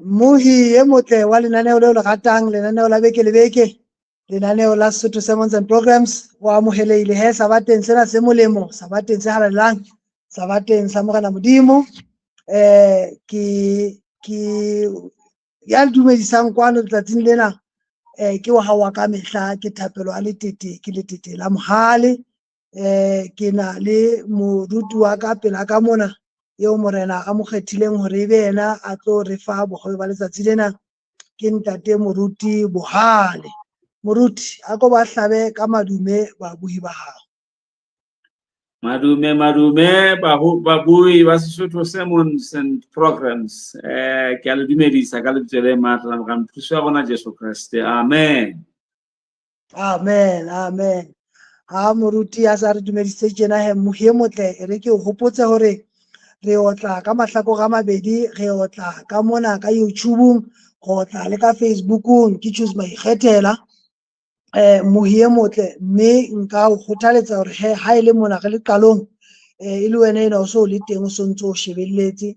Mmohi e motle wa lenaneo leo le ratang, lenaneo la beke le beke, lenaneo la Sesotho Sermons and Programs, o amohelehile he sabateng sena se molemo, sabateng se halalelang, sabateng sa Morena Modimo. Ke ya le dumedisang kwano letsatsing lena, ke wa hao wa ka mehla, ke Thapelo a Letete, ke Letete la Mohale. Ke na le moruti wa ka pela ka mona, eo Morena a mo kgethileng hore ebe yena a tlo re fa bohobe ba letsatsi lena, ke ntate Moruti Bohale. Moruti, a ko ba hlabe ka madume babuhi ba hao. Madume, madume, babui ba Sesotho Sermons and Programs. Ke a le dumedisa ka lebitso le matla la Morena Mothusi wa rona Jesu Kreste. Amen. Amen, amen. Ha moruti a sa re dumedisitse tjena he, mohi e motle, e re ke o hopotse hore re otla ka mahlakore a mabedi, re otla ka mona ka YouTube-ong, re otla le ka Facebook-ong, ke Choose Maikgethela. Mohi e motle, mme nka o kgothaletsa hore he ha e le mona re le qalong, e le wena ena o so le teng, o so ntso o shebelletse,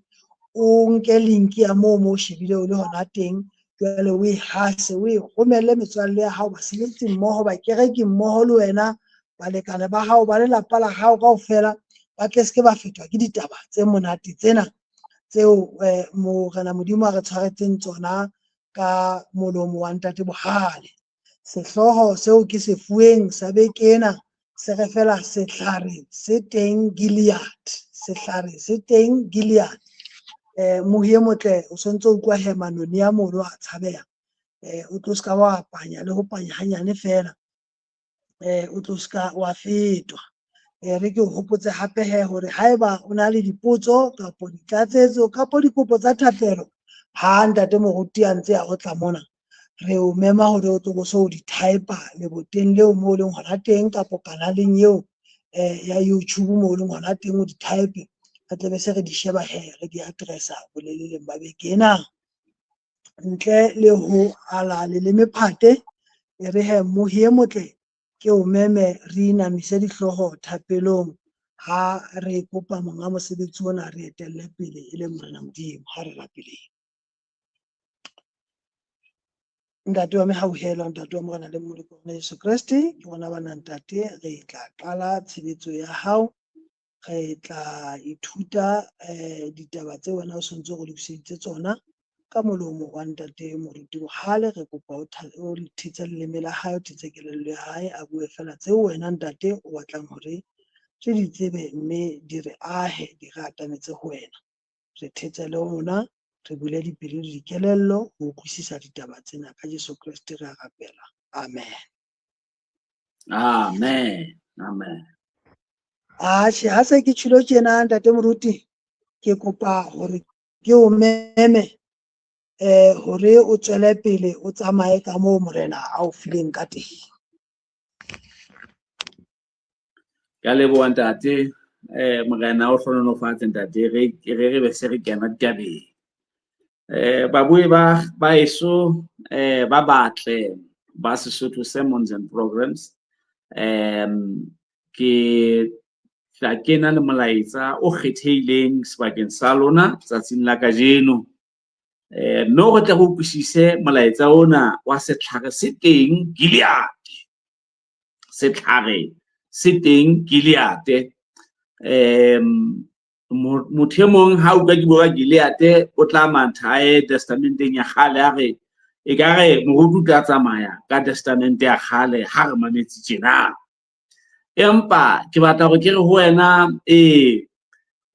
o nke link ya moo mo o shebile o le hona teng, jwale o e hase, o e romelle metswalle ya hao, basebetsi mmoho, bakereki mmoho le wena, balekane ba hao, ba lelapa la hao kaofela, ba tle se ke ba fetwa ke ditaba tse monate tsena tseo Morena Modimo a re tshwaretseng tsona ka molomo wa ntate Bohale. Sehlooho seo ke se fuweng sa beke ena se re fela sehlare se teng Gilead, sehlare se teng Gilead. Mohi e motle, o sontso o utlwa he manoni a mono a tshabeha, o tlo ska wa panya le ho panya hanyane fela, o tlo ska wa fetwa. Re ke o hopotse hape he hore haeba o na le dipotso kapo ditlatsetso kapo dikopo tsa thapelo, ha ntate moruti a ntse a otla mona, re o mema hore o tlo bo so di type leboteng leo mo o leng hona teng, kapo kanaleng eo ya YouTube mo o leng hona teng, o di type, re tle be se re di sheba he, re di addressa boleleleng ba beke ena. Ntle le ho ala leleme phate, e re he mohi e motle, ke o meme re inamise dihlooho thapelong ha re kopa monga mosebetsi ona re etelle pele e le Morena Modimo. Ha re rapeleng. Ntate wa mehauhelo, ntate wa Morena le Mmoloki wa rona Jesu Kreste, ke rona bana ntate, re tla qala tshebetso ya hao, re tla ithuta ditaba tse wena o sontse o re lokiseditse tsona ka molomo wa ntate Moruti Bohale. Re kopa o thetse leleme la hae, o thetse kelello ya hae, a bue fela tseo wena ntate o batlang hore re di tsebe, mme di re ahe, di re atametse ho wena. Re thetse le rona, re bule dipelo le dikelello ho utlwisisa ditaba tsena. Ka Jesu Kreste re a rapela. Amen. Amen. Amen. Atjhe, ha se ke tjhilo tjena ntate Moruti, ke kopa hore ke o meme hore o tswele pele o tsamaye ka moo Morena a o fileng ka teng. Ke a leboha ntate, Morena o hlohonolofatse ntate, re re re be se re kena ditabeng. Babui ba baeso, ba batle ba Sesotho Sermons and Programs, ke tla kena le molaetsa o kgethehileng sebakeng sa lona tsatsing la kajeno. Mme o re tle re utlwisise molaetsa ona wa setlhare se teng Gilead. Setlhare se teng Gilead. Motho e mong ha utlwa ke bua Gilead o tla matha a ye testamenteng ya kgale, a re ekare moruti o tla tsamaya ka testamente ya kgale ha re mametse tjena. Empa ke batla hore ke re ho wena, ee,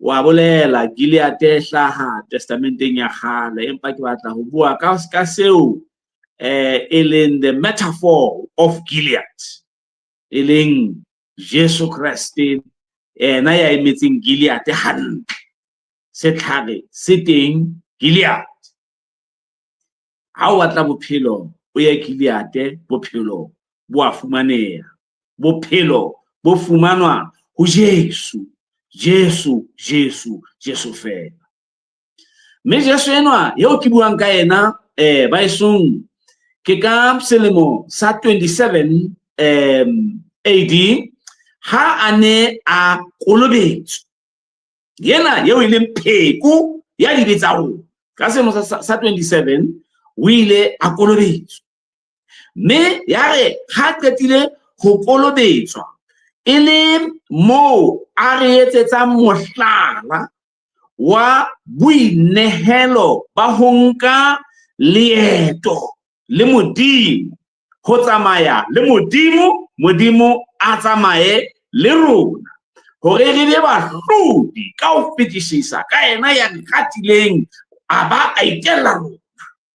wa bolela Gilead e hlaha testamenteng ya kgale, empa ke batla ho bua ka seo e leng the metaphor of Gilead, e leng Jesu Kreste, ena ya emetseng Gilead hantle. Setlhare se teng Gilead. Ha o batla bophelo, o ye Gilead, bophelo bo a fumaneha. Bophelo bo fumanwa ho Jesu, Jesu, Jesu, Jesu fela. Mme Jesu enwa eo ke buang ka yena, baesong, ke ka selemo sa 27 AD ha a ne a kolobetswa. Yena eo e leng pheko ya dibe tsa rona. Ka selemo sa 27 o ile a kolobetswa. Mme ya re ha qetile ho kolobetswa, e le moo a re etsetsang mohlala wa boinehelo ba ho nka leeto le Modimo, ho tsamaya le Modimo, Modimo a tsamaye le rona, hore re be bahlodi ka ho fetisisa ka yena ya re ratileng a ba a itella rona.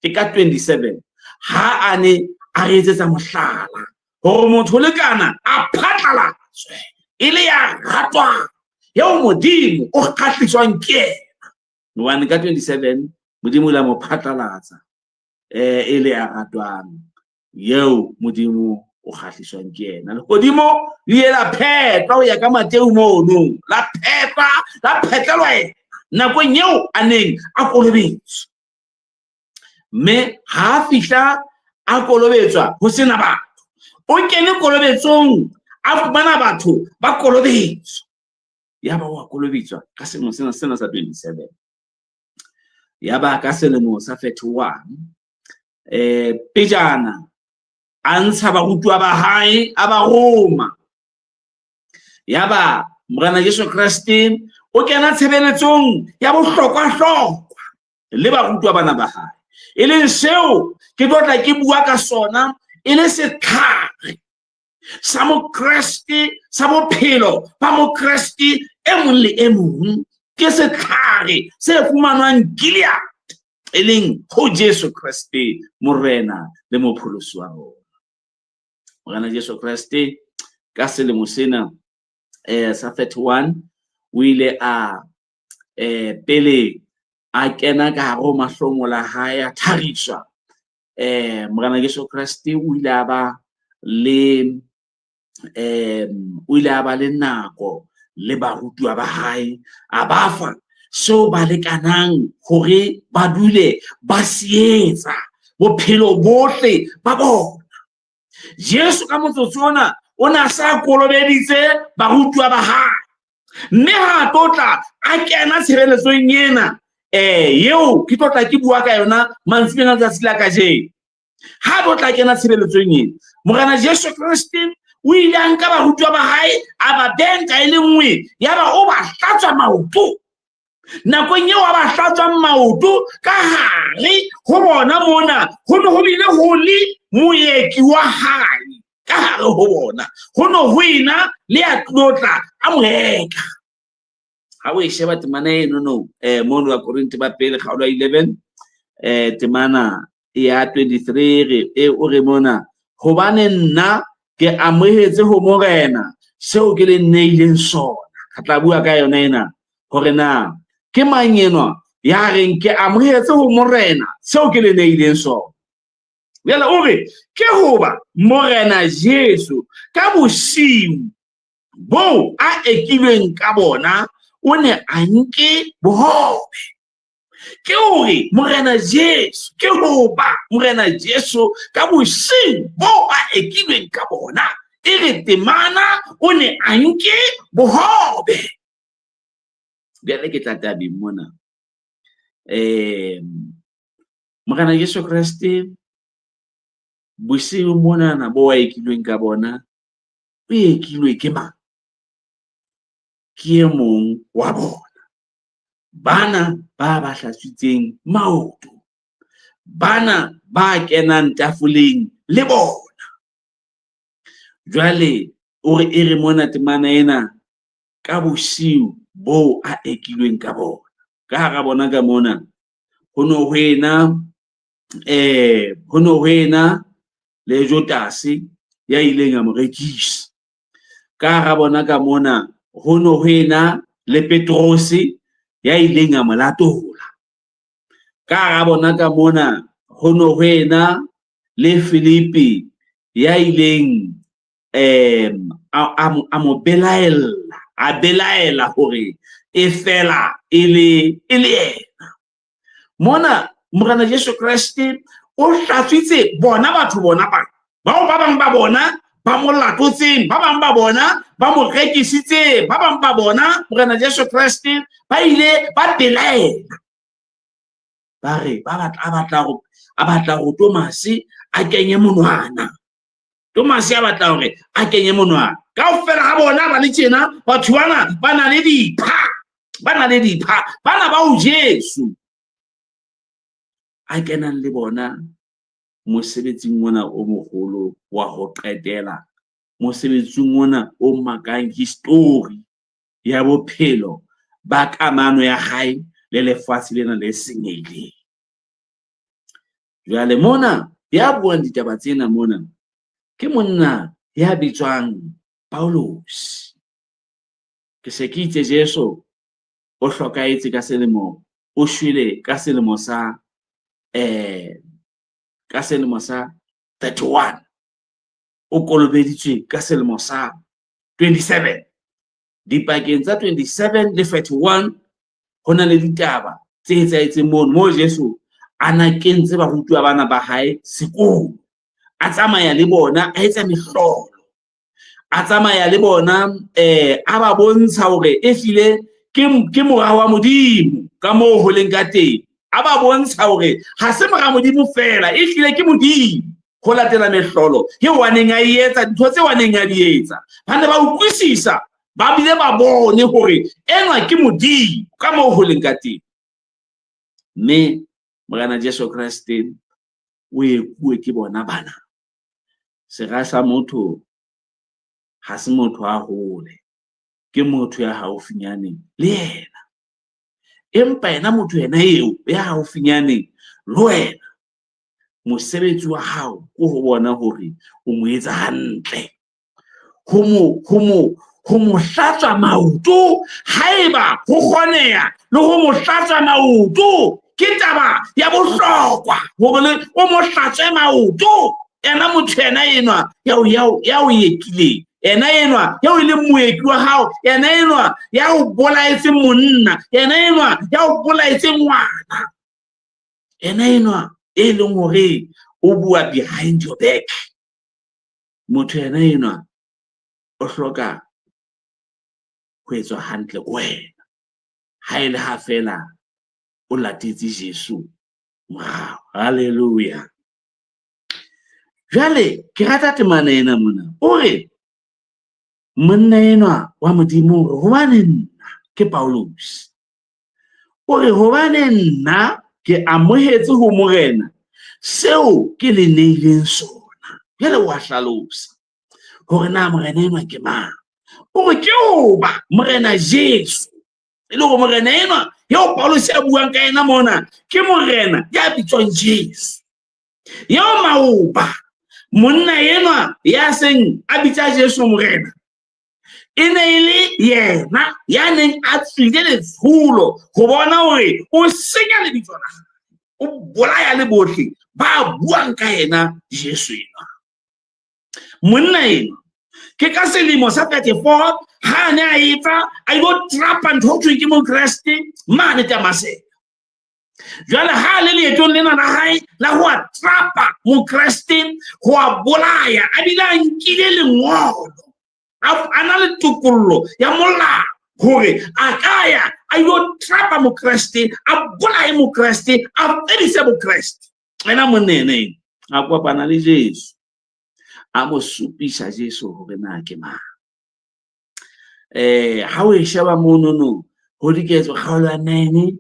Ke ka 27 ha a ne a re etsetsa mohlala hore motho le kana a phatlalatswe e le ya ratwang, eo Modimo o kgahliswang ke yena. Hobane ka 27 Modimo o ile a mo phatlalatsa e le ya ratwang, eo Modimo o kgahliswang ke yena. Lehodimo le ile la phetwa ho ya ka Mateu mono, la phetwa, la phetlelwa yena nakong eo a neng a kolobetswa. Mme ha a fihla a kolobetswa ho sena batho, o kene kolobetsong a fumana batho ba kolobetswa, yaba wa kolobetswa ka selemo sena sena sa 27. Yaba ka selemo sa 31 pejana a ntsha barutuwa ba hae a ba roma. Yaba Morena Jesu Kreste o kena tshebeletsong ya bohlokwa-hlokwa le barutuwa bana ba hae, e leng seo ke tlo tla ke bua ka sona e le setlhare sa Mokreste, sa bophelo ba Mokreste e mong le e mong. Ke setlhare se fumanwang Gilead, e leng ho Jesu Kreste, Morena le Mopholosi wa rona. Morena Jesu Kreste ka selemo sena sa 31 o ile a pele a kena ka hare ho mahlomola hae a thariswa. Morena Jesu Kreste o ile a ba le o ile a ba le nako le barutuwa ba hae, a ba fa seo ba lekanang hore ba dule ba se etsa bophelo bohle ba bona. Jesu ka motsotso ona o ne a sa kolobeditse barutuwa ba hae, mme ha a tlo tla a kena tshebeletsong ena eo ke tlo tla ke bua ka yona mantsiboyeng a letsatsi la kajeno. Ha tlo tla kena tshebeletsong ena, Morena Jesu Kreste o ile a nka barutuwa ba hae a ba benka e le nngwe, yaba o ba hlatswa maoto. Nakong eo a ba hlatswang maoto, ka hare ho bona mona ho ne ho bile ho le moeki wa hae. Ka hare ho bona ho ne ho ena le ya tlotla a mo eka. Ha o e sheba temana eno no, mono wa Korinthe ba pele kgaolo ya 11, temana ya 23 re, o re mona, hobane nna ke amohetse ho Morena seo ke le neileng sona. Re tla bua ka yona ena hore na ke mang enwa ya reng ke amohetse ho Morena seo ke le neileng sona. Jwale o re ke hoba Morena Jesu ka bosiu boo a ekilweng ka bona o ne a nke bohobe. Ke hore Morena Jesu, ke hoba Morena Jesu ka bosiu boo a ekilweng ka bona, e re temana o ne a nke bohobe. Bjale ke tla tabeng mona. Morena Jesu Kreste bosiu monana bo a ekilweng ka bona, o ekilwe ke mang? Ke e mong wa bona. Bana ba ba hlatswitseng maoto, bana ba kenang tafoleng le bona. Jwale o re e re mona temana ena ka bosiu boo a ekilweng ka bona. Ka hara bona ka mona ho no ho ena, ho no ho ena le Judase ya ileng a mo rekisa. Ka hara bona ka mona ho no ho ena le Petrose ya ileng a mo latola. Ka hara bona ka mona ho no ho ena le Filipi ya ileng a mo belaella, a belaela hore e fela e le yena. Mona Morena Jesu Kreste o hlatswitse bona batho bona ba bao ba bang ba bona ba mo latotseng, ba bang ba bona ba mo rekisitseng, ba bang ba bona Morena Jesu Kreste ba ile ba belaela. Ba re ba batla a batla go a batla go Tomase a kenye monwana. Tomase a batla hore a kenye monwana. Kaofela ha bona ba le tjena, batho bana ba na le dipha, ba na le dipha, bana ba o Jesu a kenang le bona mosebetsing ona o moholo wa ho qetela, mosebetsing ona o makang histori ya bophelo ba kamano ya hae le lefatshe lena le senyehileng. Jwale mona ya buang ditaba tsena mona ke monna ya bitswang Paulus. Ke se ke itse Jesu o hlokahetse ka selemo, o shwele ka selemo sa ka selemo sa 31, o kolobeditswe ka selemo sa 27. Dipakeng tsa 27 le 31 ho na le ditaba tse etsahetseng mono moo Jesu a na kentse barutuwa bana ba hae sekolo, a tsamaya le bona, a etsa mehlolo, a tsamaya le bona, a ba bontsha hore ehlile ke mora wa Modimo ka moo ho leng ka teng. A ba bontsha hore ha se mora Modimo feela, ehlile ke Modimo ho latela mehlolo eo a neng a e etsa, dintho tseo a neng a di etsa. Ba ne ba utlwisisa, ba bile ba bone hore enwa ke Modimo ka moo ho leng ka teng. Mme Morena Jesu Kreste o ekuwe ke bona bana. Sera sa motho ha se motho a hole, ke motho ya haufinyane le yena. Empa yena motho yena eo ya haufinyane le wena, mosebetsi wa hao ke ho bona hore o mo etsa hantle, ho mo hlatswa maoto haeba ho kgoneha, le ho mo hlatswa maoto ke taba ya bohlokwa hore le o mo hlatswe maoto. Yena motho yena enwa ya o ekileng, yena enwa ya o leng moeki wa hao, yena enwa ya o bolaetseng monna, yena enwa ya o bolaetseng ngwana, yena enwa e leng hore o bua behind your back. Motho yena enwa o hloka ho etswa hantle ko wena, ha e le ha fela o latetse Jesu morao. Hallelujah. Jwale ke rata temana ena mona. O re monna enwa wa Modimo o re hobane nna ke Paulus. O re hobane nna ke amohetse ho Morena seo ke le neileng sona. Jwale wa hlalosa hore na Morena enwa ke mang. O re ke hoba Morena Jesu, e le hore Morena enwa eo Paulus a buang ka yena mona ke Morena ya bitswang Jesu. Eo maoba monna enwa ya seng a bitsa Jesu Morena, e ne e le yena ya neng a tswile letsholo ho bona hore o senya lebitso la hae, o bolaya le bohle ba buang ka yena Jesu enwa. Monna enwa ke ka selemo sa 34 ha a ne a etsa a ilo trapa ntho ho thweng ke Mokreste mane Damaseka. Jwale ha le leetong lena la hae la ho a trapa Mokreste, ho a bolaya, a bile a nkile lengolo, a na le tokollo ya molao hore a ka ya a ilo trapa Mokreste, a bolaye Mokreste, a fedise Mokreste. Ena monna ena eno a kopana le Jesu, a mo supisa Jesu hore na ke mang. Ha o e sheba monono ho Diketso kgaolo ya 9,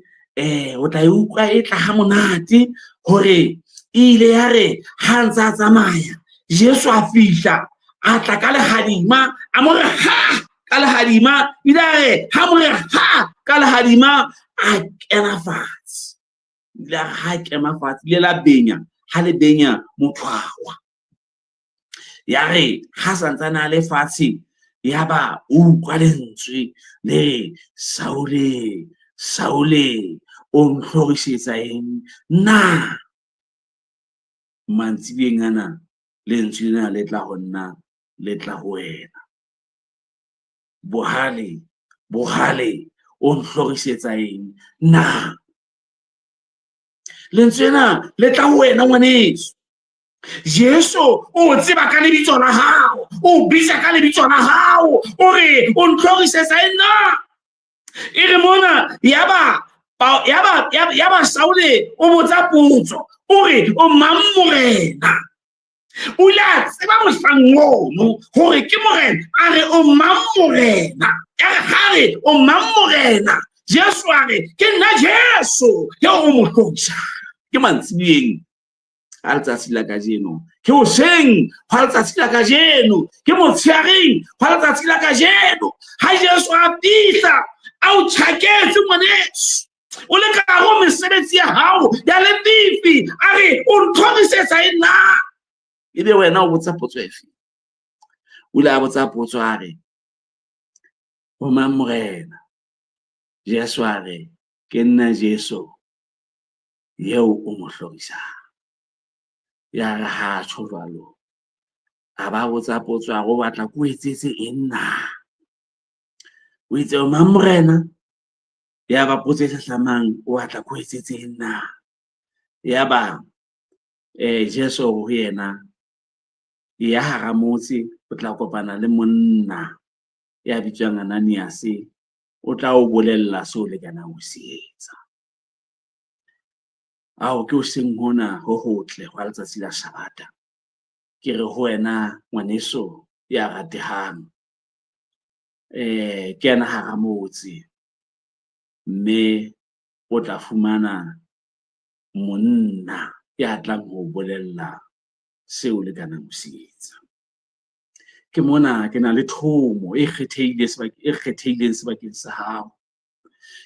o tla e utlwa e tla ha monate hore e ile ya re ha ntse a tsamaya Jesu a fihla, a tla ka lehadima, a mo re ha ka lehadima, ile a re ha mo re ha ka lehadima, a kena fatshe. Ile a re ha kena fatshe, ile la benya, ha le benya motho a wa. Ya re ha santsane a le fatshe, ya ba o utlwa lentswe le re, Saule, Saule, o ntlhorisetsa eng na? Mantsibeng ana lentswe lena le tla ho nna, le tla ho wena. Bohale, bohale, o ntlhorisetsa eng na? Lentswe lena le tla ho wena ngwaneso. Jesu o tseba ka lebitso la hao, o bitsa ka lebitso la hao, o re o ntlhorisetsa eng na? E re mona yaba Yaba Saule o botsa potso, o re, o mang morena? O ile a tseba mohlang ono hore ke morena. A re, o mang morena? Ya re ha re, o mang morena? Jesu a re, ke nna Jesu eo o mo hlorisang. Ke mantsiboyeng a letsatsi la kajeno, ke hoseng hwa letsatsi la kajeno, ke motsheareng hwa letsatsi la kajeno. Ha Jesu a fihla a o tjhaketse ngwaneso, o le ka hare ho mesebetsi ya hao ya lefifi, a re, o ntlhorisetsa e nna? Ebe wena o botsa potso efe? O ile a botsa potso a re, o mang morena? Jesu a re, ke nna Jesu eo o mo hlorisang. Ya re ha tjho jwalo, a ba botsa potso a re, o batla ke o etsetse eng na? O itse, o mang morena? Ya ba potso e hlahlamang, o batla ke o etsetse eng na? Ya ba Jesu ho yena, ya hara motse, o tla kopana le monna ya bitswang Ananiase, o tla o bolella seo o lekanang ho se etsa. Ao, ke hoseng hona ho hotle hwa letsatsi la Sabata. Ke re ho wena ngwaneso ya ratehang, kena hara motse, mme o tla fumana monna ya tlang ho bolella seo le lekanang ho se etsa. Ke mona ke na le thomo e kgethehileng sebakeng sa hao.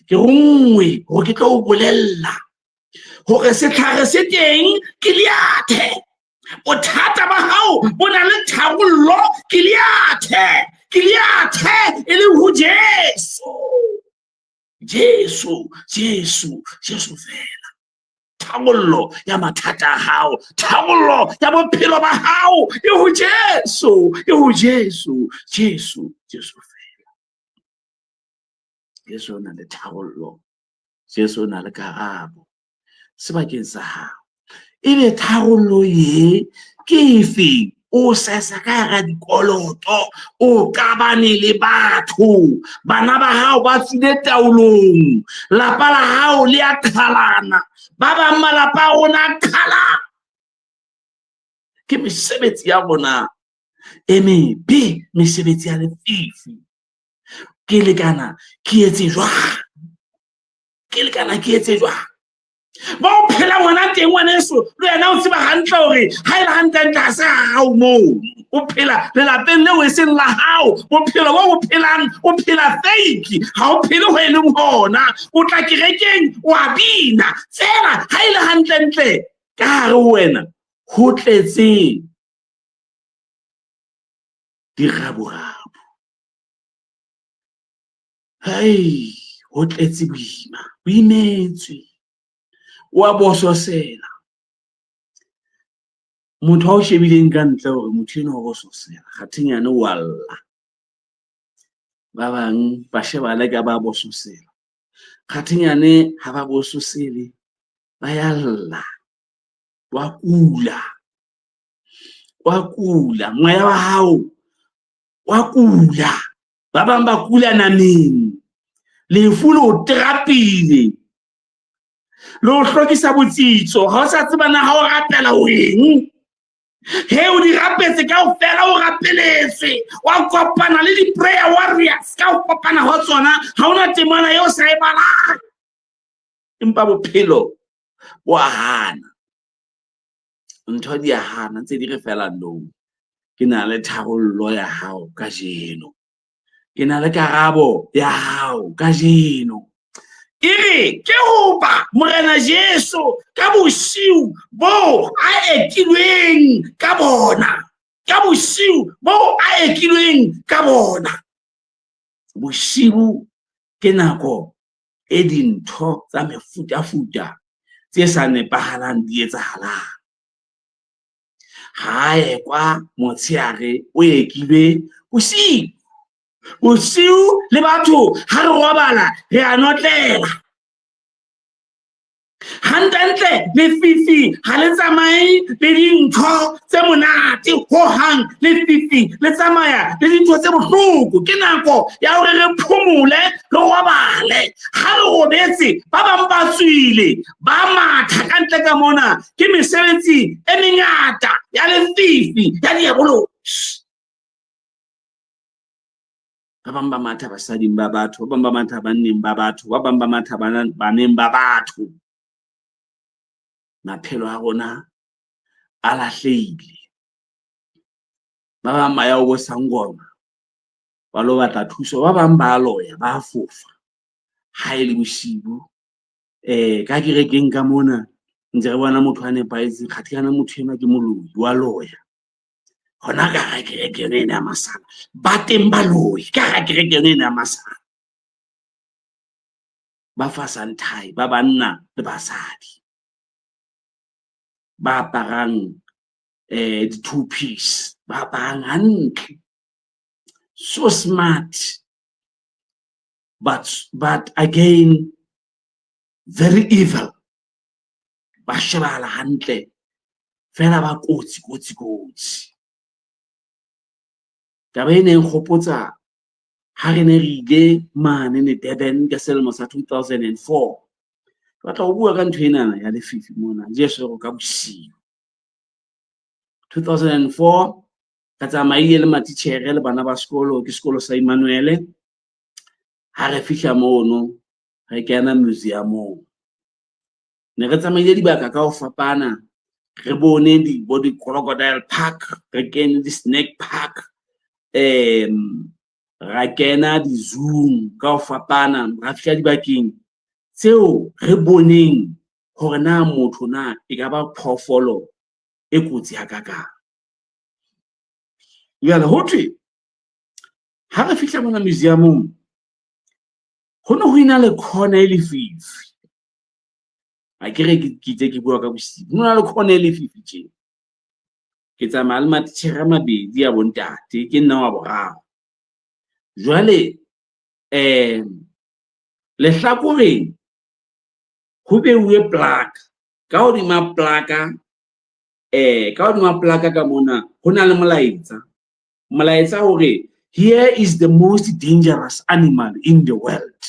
Ke ronngwe hore ke tlo o bolella hore setlhare se teng ke liathe. Bothata ba hao bo na le tharollo ke liathe, ke liathe e leng ho Jesu. Jesu, Jesu, Jesu fela. Tharollo ya mathata a hao, tharollo ya bophelo ba hao e ho Jesu, e ho Jesu, Jesu, Jesu fela. Jesu o na le tharollo, Jesu o na le karabo sebakeng sa hao. Ebe tharollo ye ke efe? O sesa ka hara dikoloto, o qabane le batho, bana ba hao ba tswile taolong, lapa la hao le a qhalana, ba bang malapa a rona a qhalana. Ke mesebetsi ya rona e mebe, mesebetsi ya lefifi. Ke lekana ke etse jwang? Ke lekana ke etse jwang? Ba o phela ngwana teng ngwaneso, le wena o tseba hantle hore ha e le hantlentle ha se hao moo. O phela lelapeng leo e seng la hao. Bophelo bo o phelang, o phela fake, ha o phele ho e leng hona. O tla kerekeng, o a bina. Feela ha e le hantlentle ka hare ho wena ho tletse diraborabu. Hai, ho tletse boima, o imetswe, o a bososela. Motho a o shebileng ka ntle hore motho enwa o bososela, kgathenyane o a lla. Ba bang ba shebale ka ba bososela, kgathenyane ha ba bososele, ba ya lla, wa kula, wa kula, moya wa hao wa kula. Ba bang ba kula nameng, lefu le o terapile, le o hlokisa botsitso, ha o sa tseba na ha o rapela o eng. He, o di rapetse kaofela, o rapeletswe, wa kopana le di-prayer warriors ka ho kopana ho tsona, ha hona temana eo sa e balang. Empa bophelo bo a hana, ntho di a hana, ntse di re fela no. Ke na le tharollo ya hao kajeno, ke na le karabo ya hao kajeno. E re ke hoba Morena Jesu ka bosiu bo a ekilweng ka bona, ka bosiu bo a ekilweng ka bona. Bosiu ke nako e dintho tsa mefutafuta tse sa nepahalang di etsahalang. Ha ekwa motshehare o ekilwe bosiu. Bosiu le batho ha re robala re a notlela. Ha Hantlentle lefifi ha le tsamaye le dintho tse monate hohang. Lefifi le tsamaya le dintho tse bohloko. Ke nako ya hore re phomole, re robale. Ha re robetse, ba bang ba tswile, ba matha ka ntle ka mona. Ke mesebetsi e mengata ya lefifi ya diabolosi. Ba bang ba matha basading ba batho, ba bang ba matha banneng ba batho, ba bang ba matha baneng ba batho. Maphelo a rona a lahlehile. Ba bang ba ya ho bo sangoma ba lo batla thuso, ba bang ba loya, ba fofa ha e le bosibu. Ka kerekeng ka mona ntse re bona motho a nepahetseng, kgathe kana motho enwa ke moloi wa loya. Hona ka hara kereke yona ena ya masala, ba teng baloi ka hara kereke yona ena ya masala. Ba fasang thai, ba banna le basadi ba aparang di-two piece, ba aparang hantle, so smart, but again very evil. Ba shebahala hantle fela ba kotsi, kotsi, kotsi. Taba e neng kgopotsa ha re ne re ile mane ne Durban ka selemo sa 2004. Ke batla ho bua ka ntho enana ya lefifi mona, Jesu re ka bosiu. 2004 ka tsamaile le matitjhere le bana ba sekolo, ke sekolo sa Emmanuel. Ha re fihla mono, re kena museum-ong. Ne re tsamaile dibaka ka ho fapana, re bone di bo di-crocodile park, re kene di-snake park, ra kena di-zoo ka ho fapana, ra fihla dibakeng tseo re boneng hore na motho na e ka ba phoofolo e kotsi hakakang. Jwale ho thwe ha re fihla mona museum-ong, ho ne ho ena le corner e lefifi. Ha ke re ke itse ke bua ka bosiu, ho na le corner e lefifi tje. Ke tsamaya le matitjhere a mabedi a bontate, ke nna wa boraro. Jwale lehlakoreng ho beuwe plaka, ka hodima plaka ka hodima plaka ka mona ho na le molaetsa. Molaetsa hore here is the most dangerous animal in the world.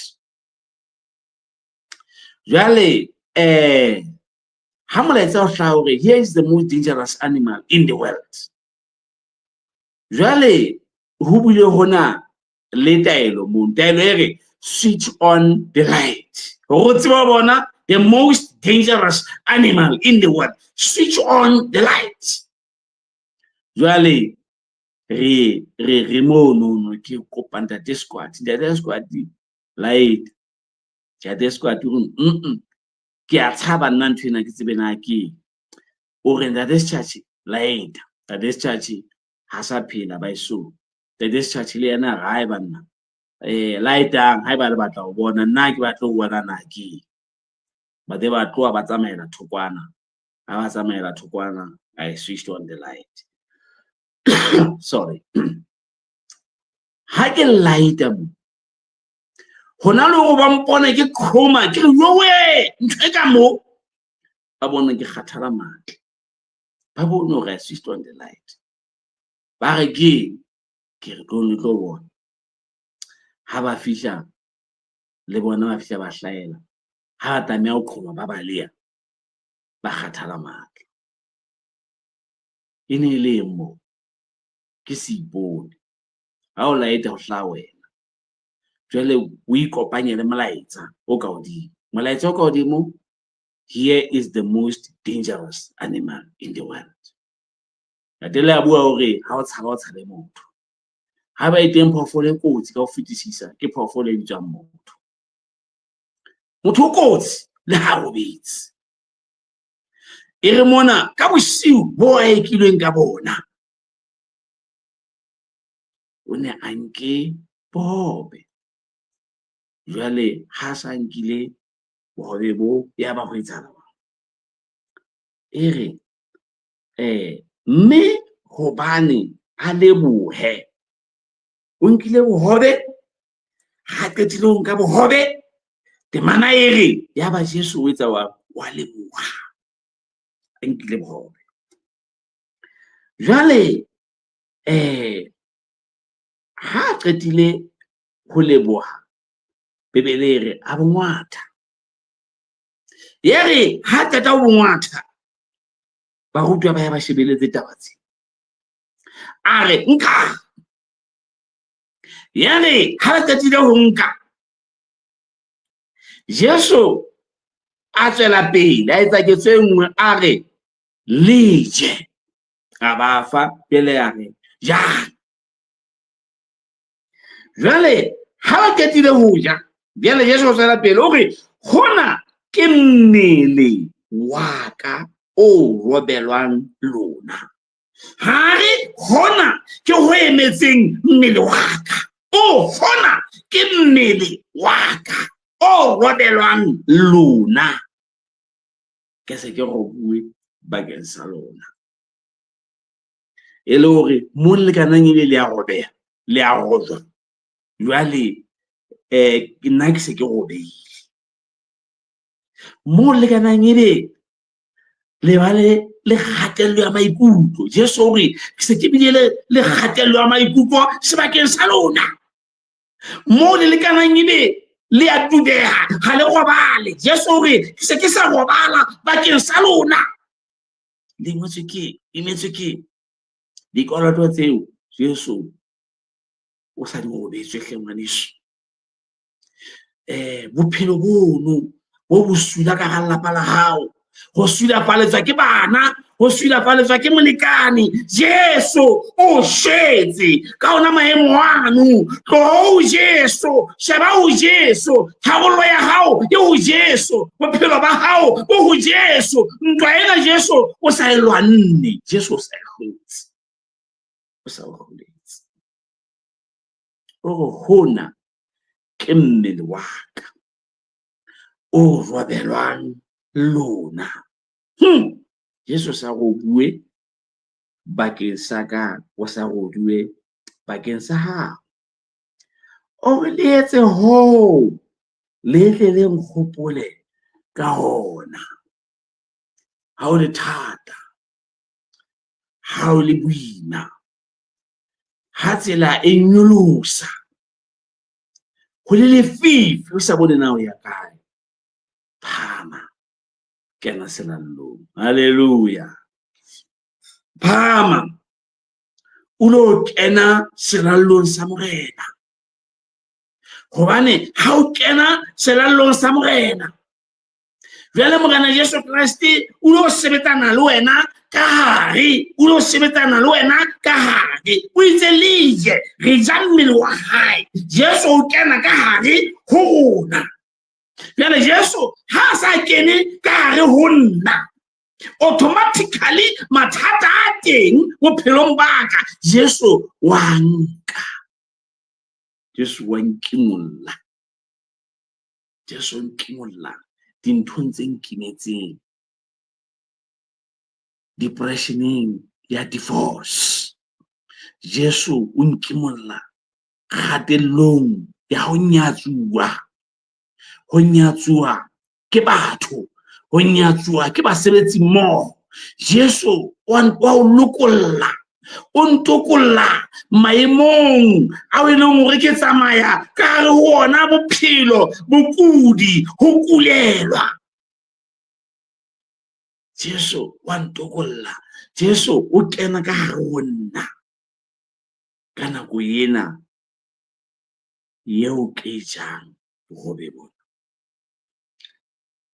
Jwale ha molaetsa o hlaha hore here is the most dangerous animal in the world. Jwale ho bile hona le taelo mo, taelo e re switch on the light. Hore o tsebe ho bona the most dangerous animal in the world. Switch on the light. Jwale re mono no ke kopa ntate Squat, ntate Squat light. Ntate Squat o re ke a tshaba nna ntho ena ke tsebe na ke. O re ntate Schachi light. Ntate Schachi ha sa phela ba eso. Ntate Schachi le yena re hae banna. Lightang haeba le batla ho bona, nna ke batla ho bona na ke. Ba de ba tloha ba tsamaela thokwana. Ha ba tsamaela thokwana, I switched on the light. Sorry. Ha ke lighta mo, hona le hore ba mpone ke qhoma, ke re yowe, ntho e ka mo. Ba bone ke kgathala matla. Ba bone hore I switched on the light. Ba re ke, ke re tlo le tlo bona. Ha ba fihla le bona ba fihla ba hlahela. Ha ba tlameha ho qhoma ba baleha, ba kgathala matla. E ne e le eng moo? Ke seipone. Ha o light-a ho hlaha wena. Jwale o ikopanye le molaetsa o ka hodimo. Molaetsa o ka hodimo, here is the most dangerous animal in the world. Ntate le a bua hore ha o tshaba o tshabe motho. Ha ba e teng phoofolo e kotsi ka ho fetisisa ke phoofolo e bitswang motho. Motho o kotsi le ha robetse. E re mona ka bosiu bo a ekilweng ka bona, o ne a nke bohobe. Jwale ha sa nkile bohobe bo, ya ba ho etsahala jwang? E re mme hobane a lebohe, o nkile bohobe, ha qetile ho nka bohobe, temana e re ya ba Jesu o etsa wa wa leboha a nkile bohobe. Jwale ha a qetile ho leboha, Bibele e re a bongwatha. E re ha qeta ho bongwatha, barutwa ba ya ba shebeletse taba tse. A re nka. Ya re ha ba qetile ho nka, Jesu a tswela pele a etsa ketso e nngwe, a re le je. A ba fa pele a re jang. Jwale ha ba qetile ho ja, jwale Jesu o tswela pele o re hona ke mmele wa ka o robelwang lona. Ha re hona ke ho emetseng mmele wa ka. O hona ke mmele wa ka o robelwang lona. Ke se ke robuwe bakeng sa lona. E le hore mo le lekanang ebe le a robeha, le a rojwa. Jwale nna ke se ke robehile. Mo le lekanang ebe le ba le kgatello ya maikutlo. Jesu o re ke se ke bile le kgatello ya maikutlo sebakeng sa lona. Mo le lekanang ebe le a dubeha, ha le robale. Jesu o re ke se ke sa robala bakeng sa lona. Le ngotswe ke, imetswe ke dikoloto tseo Jesu o sa di robetswe hle ngwaneso. Bophelo bono bo bosula ka hara lelapa la hao, ho sulafaletswa ke bana, ho sulafaletswa ke molekane. Jesu o shwetse ka ona maemo ano. Tloho ho Jesu, sheba ho Jesu, tharollo ya hao e ho Jesu, bophelo ba hao bo ho Jesu. Ntwa ena Jesu o sa e lwanne, Jesu o sa e hlotse, o sa o hloletse. O re hona ke mmele wa ka o robelwang lona. Jesu sa robuwe bakeng sa ka, o sa roduwe bakeng sa hao. O re le etse hoo, le tle le nkgopole ka hona. Ha o le thata, ha o le boima, ha tsela e nyolosa, ho le lefifi, o sa bone na o ya kae, phama, kena selallong. Hallelujah. Phama, o lo kena selallong sa Morena. Hobane ha o kena selallong sa Morena, jwale Morena Jesu Kreste o lo sebetsana le wena ka hare, o lo sebetsana le wena ka hare. O itse le je, re ja mmele wa hae. Jesu o kena ka hare ho rona. Jwale Jesu ha a sa kene ka hare ho nna, automatically mathata a teng bophelong ba ka, Jesu wa nka. Jesu wa nkimolla. Jesu o nkimolla dinthong tse nkimetseng, depressioneng ya divorce. Jesu o nkimolla kgatellong ya ho nyatsuwa, ho nyatsuwa ke batho, ho nyatsuwa ke basebetsi mmoho. Jesu wa o lokolla, o ntokolla maemong ao e leng hore ke tsamaya ka hare ho ona bophelo, bokudi, ho kulelwa. Jesu wa ntokolla, Jesu o kena ka hare ho nna ka nako ena eo ke jang bohobe bona.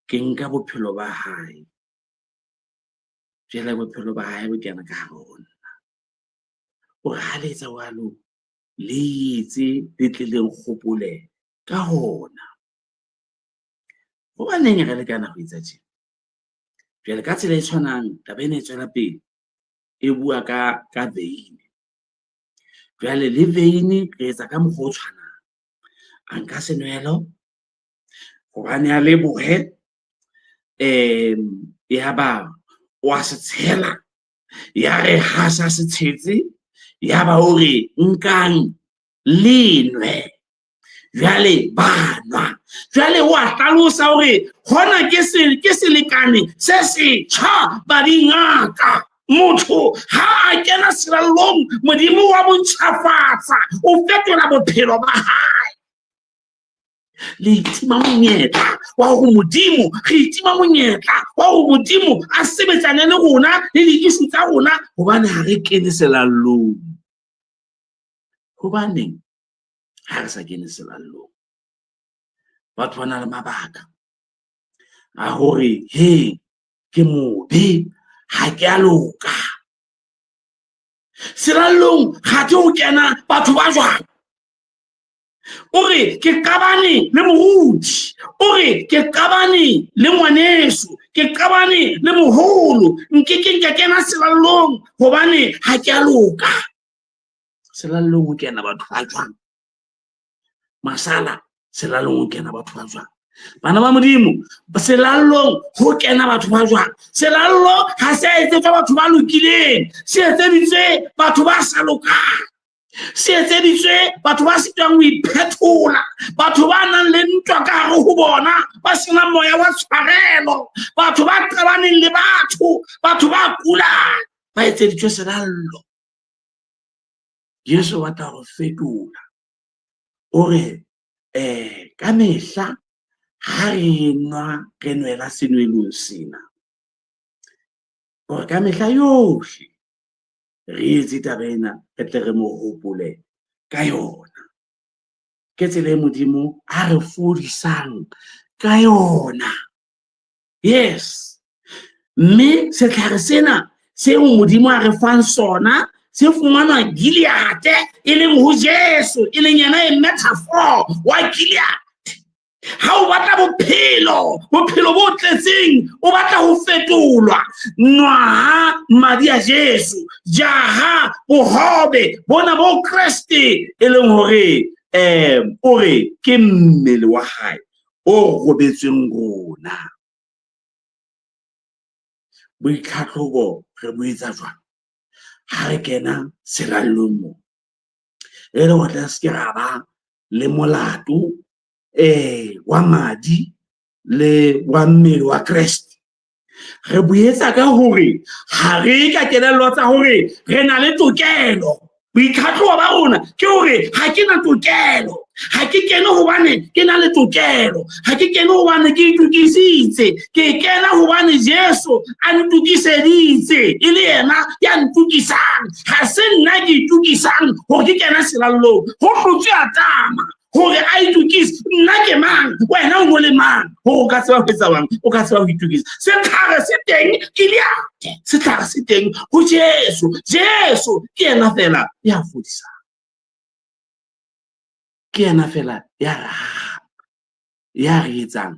Ke nka bophelo ba hae, jwale bophelo ba hae bo kena ka hare ho nna. O re ha le etsa jwalo, le etse le tle le nkgopole ka hona. Hobaneng re lekana ho etsa tje? Jwale ka tsela e tshwanang, taba ena e tswela pele e bua ka veine. Jwale le veine re etsa ka mokgwa o tshwanang. A nka senwelo hobane a lebohe, ya ba wa se tshela, ya re ha sa se tshetse, ya ba o re nkang le nwe. Jwale ba nwa. Jwale o a hlalosa hore hona ke se ke selekane se setjha mading a ka. Motho ha a kena selallong, Modimo wa mo ntjhafatsa, o fetola bophelo ba hae. Le itima monyetla wa hore Modimo, re itima monyetla wa hore Modimo a sebetsane le rona le di-issue tsa rona, hobane ha re kene selallong. Hobaneng ha re sa kene selallong? Batho ba na le mabaka a hore he ke mobe, ha ke a loka. Selallong ga ke ho kena batho ba jwang? O re ke qabane le moruti, o re ke qabane le ngwaneso, ke qabane le moholo, nkekeng ka kena selallong hobane ha ke a loka. Selallong ho kena batho ba jwang? Masala, selallong ho kena batho ba jwang? Bana ba Modimo, selallong ho kena batho ba jwang? Selallo ha se etsetswa batho ba lokileng, se etseditswe batho ba sa lokang, se etseditswe batho ba sitwang ho iphethola, batho ba nang le ntwa ka hare ho bona, ba senang moya wa tshwarelo, batho ba qabaneng le batho, batho ba kulang, ba etseditswe selallo. Jesu o batla ho fetola, o re ka mehla ha re nwa re nwela senwelong sena, hore ka mehla yohle re etse taba ena, re tle re mo hopole ka yona. Ke tsela e Modimo a re fodisang ka yona. Yes. Mme setlhare sena seo Modimo a re fang sona se fumanwa Gileade, e leng ho Jesu, e leng yena e metaphor wa Gileade. Ha o batla bophelo, bophelo bo tletseng, o batla ho fetolwa, nwaha madi a Jesu, jaha bohobe bona bo Kreste, e leng hore o re ke mmele wa hae o robetsweng rona. Boitlhatlhobo re bo etsa jwang? Ha re kena selallong mo, e le hore re se ke ra ba le molato wa madi le wa mmele wa Kreste. Re boetsa ka hore ha re ka kelello tsa hore re na le tokelo. Boitlhatlhobo ba rona ke hore ha ke na tokelo, ha ke kene hobane ke na le tokelo, ha ke kene hobane ke itokisitse, ke kena hobane Jesu a ntokiseditse, e le yena ya ntokisang. Ha se nna ke itokisang hore ke kena selallong, ho hlotswe a tama hore a itokise. Nna ke mang, wena o no le mang, hore o ka tseba ho etsa bang, o ka tseba ho itokisa. Setlhare se teng Gileade, setlhare se teng ho Jesu. Jesu ke yena fela ya fodisang, ke yena fela ya rahang, ya re etsang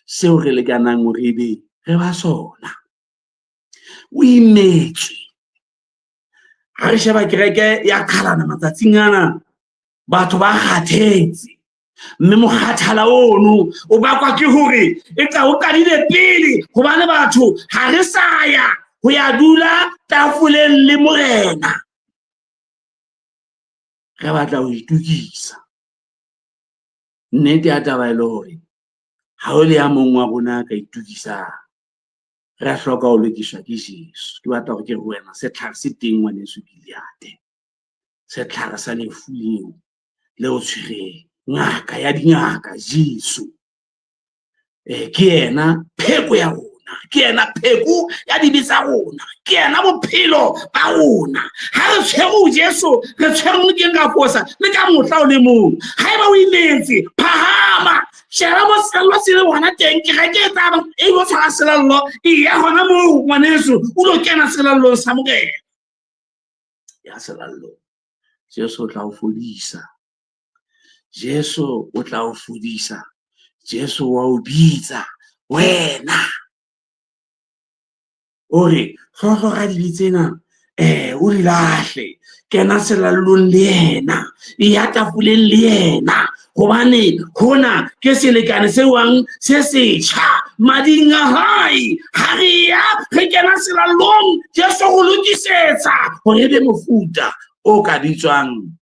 seo re lekanang hore ebe re ba sona. O imetswe. Ha re sheba kereke ya qhalana matsatsing ana, batho ba kgathetse, mme mokgathala ono o bakwa ke hore e tla o qadile pele, hobane batho ha re sa ya ho ya dula tafoleng le Morena. Re batla ho itokisa. Nnete ya taba e le hore ha o le ya mong wa rona a ka itokisang, re hloka ho lokiswa ke Jesu. Ke batla hore ke re wena, setlhare se teng ngwaneso Gileade, setlhare sa lefu leo le o tshwereng, ngaka ya dingaka Jesu. Ke yena pheko ya rona, ke yena pheko ya dibe tsa rona, ke yena bophelo ba rona. Ha re tshwere Jesu, re tshwere ke nka fosa le ka mohla o le mong. Haeba o imetse, phahama, sheba mo selallo se le hona teng, kereke e tla e lo tshwara selallo, e ya hona moo ngwaneso, o lo kena selallong sa Morena. Ya selallong, Jesu o tla o fodisa. Jesu o tla o fodisa. Jesu wa o bitsa wena. O re hlohlora dibe tsena, o di lahle, kena selallong le yena, e ya tafoleng le yena, hobane hona ke selekane se wang se setjha mading a hae. Ha re ya re kena selallong, Jesu ho lokisetsa hore e be mofuta o ka bitswang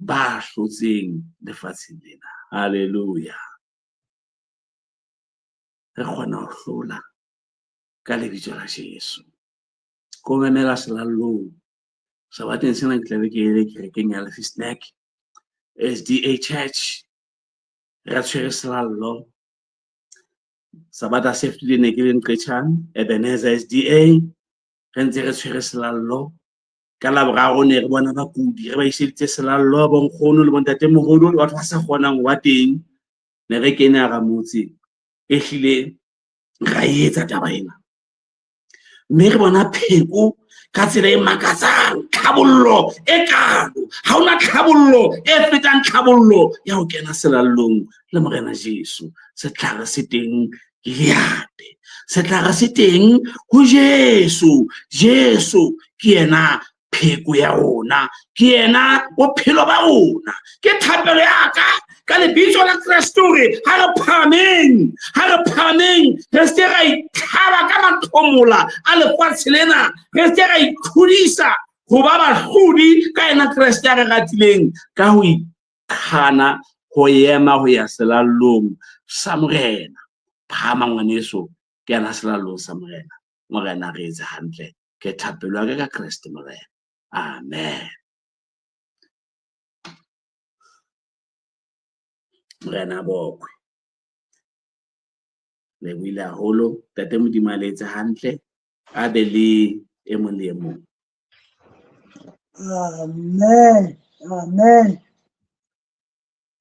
ba hlotseng lefatsheng lena. Haleluya. Re kgona ho hlola ka lebitso la Jesu. Ko memela selallong. Sabateng sena ke tlabe ke ele kerekeng ya Lefi Snack SDA Church. Re tshwere selallo. Sabata se fetileng ne ke le Nqetshang, Ebenezer SDA. Re ntse re tshwere selallo. Ka Laboraro ne re bona bakudi, re ba iseditse selallo, bonkgono le bontatemoholo le batho ba sa kgonang ho ba teng. Ne re kene hara motse. Ehlile ra etsa taba ena. Mme re bona pheko ka tsela e makatsang, tlhabollo e kalo. Ha hona tlhabollo e fetang tlhabollo ya ho kena selallong le Morena Jesu. Setlhare se teng Gileade. Setlhare se teng ho Jesu. Jesu ke yena pheko ya rona, ke yena bophelo ba rona. Ke thapelo ya ka ka lebitso la Kreste hore ha re phahameng, ha re phahameng, re se ke ra itlhaba ka matlhomola a lefatshe lena, re se ke ra ikgodisa ho ba bahlodi ka yena Kreste a re ratileng ka ho ikgana ho ema ho ya selallong sa Morena. Phahama ngwaneso, kena selallong sa Morena. Morena re etse hantle. Ke thapelo ya ka ka Kreste Morena. Amen. Morena bokwe. Le buile haholo. Ntate Modimo a le etse hantle. A be le e mong le e mong. Amen. Amen.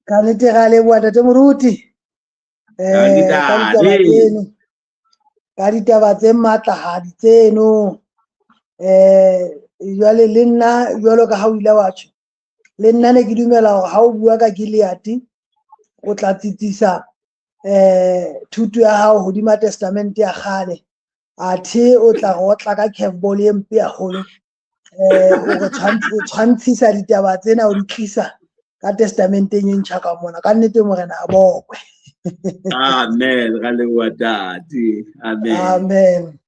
Ka nnete ra leboha Ntate Moruti. Ka ditaba tseno. Ka ditaba tse matlahadi tseno. Jwale le nna jwalo ka ha o ile wa tjho, le nna ne ke dumela hore ha o bua ka Gilead o tla tsitsisa thuto ya hao hodima testamente ya kgale. Athe o tla rotla ka curveball e mpe haholo. O tshwantshisa ditaba tsena o di tlisa ka testamenteng e ntjha ka mona. Ka nnete Morena a bokwe. Amen. Ra leboha Ntate. Amen. Amen.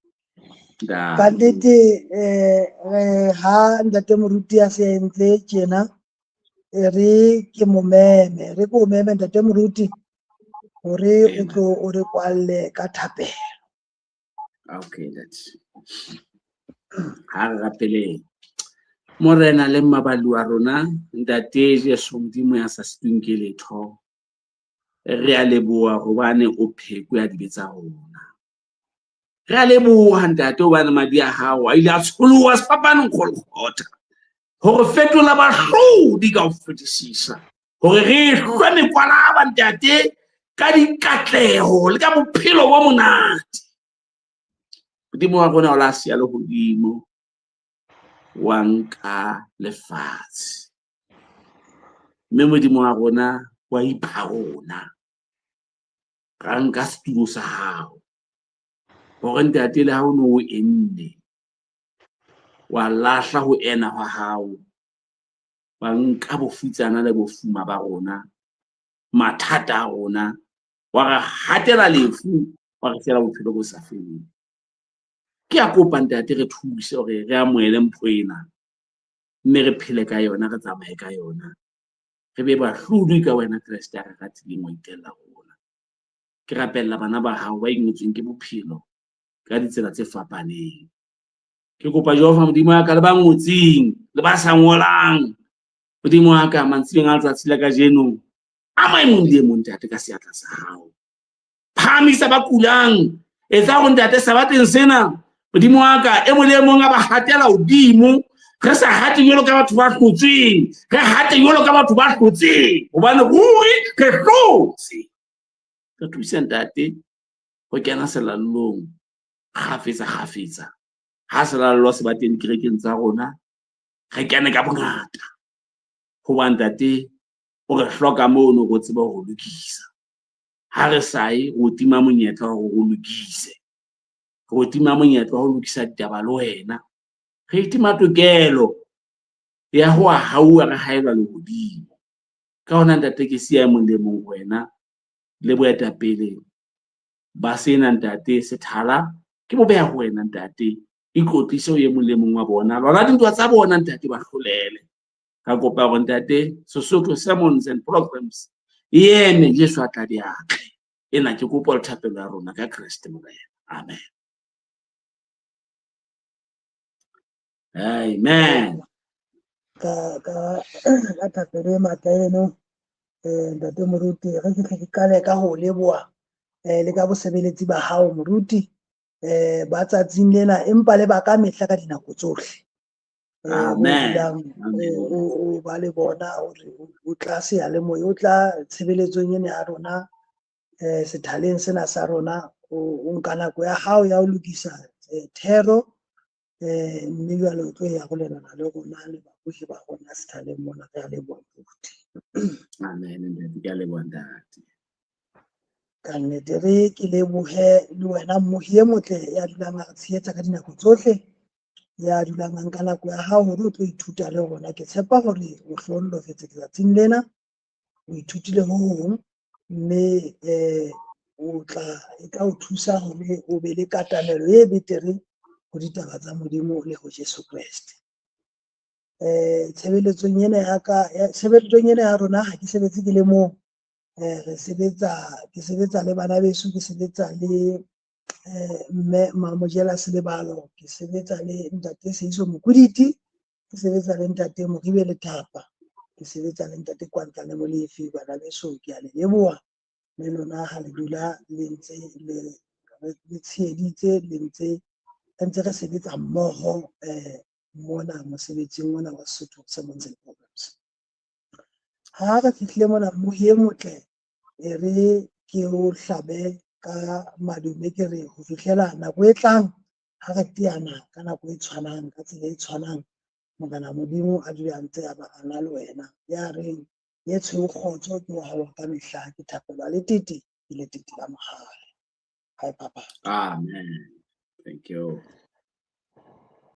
Ka nnete re ha Ntate Moruti a se entse tjena, re ke mo meme, re ko meme Ntate Moruti hore o tlo o re kwalle ka thapelo. Okay, that's ha re rapeleng. Morena le mmaballi wa rona, Ntate Jesu Modimo ya sa sitweng ke letho. Re a leboha hobane o pheko ya dibe tsa rona. Re a leboha Ntate hobane madi a hao a ile a tsholoha sefapanong Golgotha hore fetola bahlodi ka ho fetisisa, hore re hlwe mekwalaba Ntate ka dikatleho le ka bophelo bo monate. Modimo wa rona o la siya lehodimo, wa nka lefatshe. Mme Modimo wa rona wa ipha rona, ra nka setulo sa hao. Hore Ntate le ha o no o enne, wa lahla ho ena hwa hao, wa nka bofutsana le bofuma ba rona, mathata a rona, wa re hatela lefu, wa re fela bophelo bo sa feleng. Ke a kopa Ntate re thuse hore re amohele mpho ena, mme re phele ka yona, re tsamaye ka yona, re be bahlodi ka wena Kreste a re ratileng wa itella rona. Ke rapella bana ba hao ba ingotsweng ke bophelo ka ditsela tse fapaneng. Ke kopa Jehova Modimo wa ka le ba ngotseng le ba sa ngolang, Modimo wa ka mantsibeng a letsatsi la kajeno, a mang e mong le e mong Ntate ka seatla sa hao. Phahamisa ba kulang, etsa hore Ntate sabateng sena Modimo wa ka e mong le e mong a ba hatela hodimo. Re sa hate jwalo ka batho ba hlotsweng, re hate jwalo ka batho ba hlotseng, hobane ruri re hlotse. Re thuse Ntate ho kena selallong kgafetsa kgafetsa. Ha selallo se ba teng dikerekeng tsa rona, re kene ka bongata. Hoba Ntate o re hloka mono re tsebe ho lokisa. Ha re sa ye, re o tima monyetla hore o lokise. Re o tima monyetla wa ho lokisa ditaba le wena. Re itima tokelo ya ho hauwa re haelwa lehodimo. Ka hona Ntate ke siya e mong le mong ho wena le boetapele ba sena Ntate sethala ke bo beha ho wena Ntate. Iklotlise ho e mong le mong wa bona. Lwana dintwa tsa bona Ntate, ba hlolele. Ka kopa hore ntate Sesotho Sermons and Programs e eme Jesu a tla di atle. Ena ke kopo le thapelo ya rona ka Kreste Morena. Amen. Amen. Ka thapelo e matla eno ntate Moruti, re fihle ke qale ka ho leboha le ka bosebeletsi ba hao Moruti ba tsatsing lena empa le ba ka mehla ka dinako tsohle. Amen. O ba le bona hore o tla seyalemoya, o tla tshebeletsong ena ya rona sethaleng sena sa rona, o nka nako ya hao ya ho lokisa thero mme jwale o tlo e arolelana le rona le babusi ba rona sethaleng mona. Re a leboha Moruti. Amen, ntate, ke a leboha ntate. Ka nnete re ke lebohe le wena mmohi e motle ya dulang a re tshehetsa ka dinako tsohle, ya dulang a nka nako ya hao hore o tlo ithuta le rona. Ke tshepa hore o hlohonolofetse letsatsing lena, o ithutile ho hong, mme o tla e tla o thusa hore o be le katamelo e betere ho ditaba tsa Modimo le ho Jesu Kreste. Tshebeletsong ena ya ka, tshebeletsong ena ya rona ha ke sebetse ke le mong. Re sebetsa, ke sebetsa le bana beso, ke sebetsa le mme Mamojela Selebalo, ke sebetsa le ntate Seiso Mokuditi, ke sebetsa le ntate Moribe Lethapa, ke sebetsa le ntate Kwantlane Molefi. Bana beso, ke a le leboha le lona ha le dula le ntse le tsheheditse, le ntse re ntse re sebetsa mmoho mona mosebetsing ona wa Sesotho Sermons and Programs. Ha re fihlile mona mmohi e motle, e re ke o hlabe ka madume, ke re ho fihlela nako e tlang ha re teana ka nako e tshwanang, ka tsela e tshwanang, Morena Modimo a dule a ntse a ba a na le wena. Ya reng ye tshweu kgotso ke wa hao ka mehla, ke thapelo ya letete, ke letete la mohale. Hai papa. Amen. Thank you.